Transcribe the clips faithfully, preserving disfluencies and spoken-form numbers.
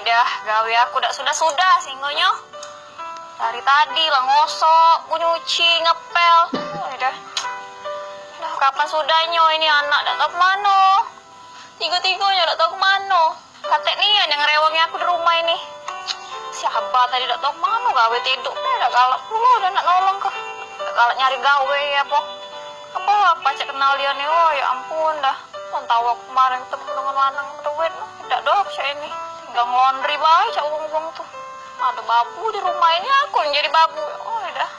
Yah, gawe aku dak sudah-sudah singgonyo. Dari tadi lah ngosok, ku nyuci, ngepel. Oh, dah. Dah, kapan sudahnyo ini anak dak tau kemano. Tigo-tigonyo dak tau kemano. Katek nian yang ngerewangi aku di rumah ini. Si Abah tadi dak tau kemano, gawe tedok be, dak galak pulo dah nak nolong ke. Dak galak nyari gawe apo. Apo lah pacak kenal dio ni. Oh, ya ampun dah. Kan tau aku kemarin ketemu dengan lanang beduit, dak doh cak ini. Tinggal ngelondri bae cak uang-uang tu. Ado babu di rumah ini, aku yang jadi babu. Oh, dah.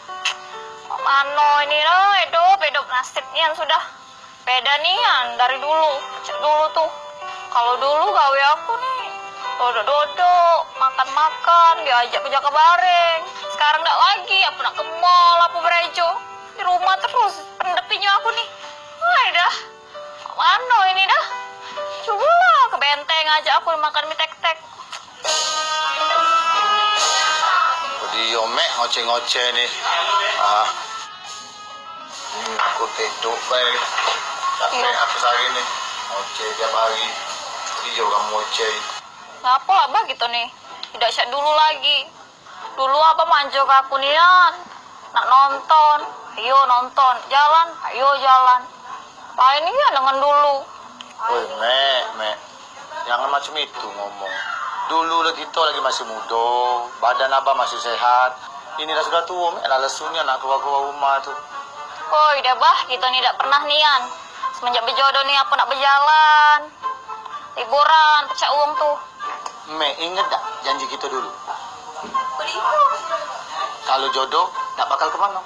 Mak mano ini dah, hidup, hidup nasib nian sudah. Beda nian dari dulu, cak dulu tu. Kalau dulu gawe aku ni, dodok-dodok, makan-makan, diajak ke Jakabareng. Sekarang dak lagi, apa nak ke mall, apa berejo. Di rumah terus, pendepinyo aku ni. Wah, dah. Mano ini dah? Cubolah ke Benteng ajak aku makan mie tek-tek. Dio mek ngoceh-ngoceh ni. Ah. Hmm, aku tedok bae. Capek aku sehari ni. Ngoceh tiap hari. Dio kamu ngoceh. Ngapo abah gitu ni? Tidak cak dulu lagi. Dulu abah manjo ke aku nian. Nak nonton, ayo nonton. Jalan, ayo jalan. Lain nian dengan dulu. Oi, Mek, Mek. Jangan macam itu ngomong. Dulu lah kita lagi masih muda, badan abah masih sehat. Ini dah sudah tua, Mek, lah lesu nian nak keluar-keluar rumah tu. Oi, dah bah, kita ni dak pernah nian. Semenjak bejodoh ni apa nak bejalan. Liburan, pecak uang tu. Mek, inget dak janji kita dulu? Kalau jodoh, dak bakal kemana.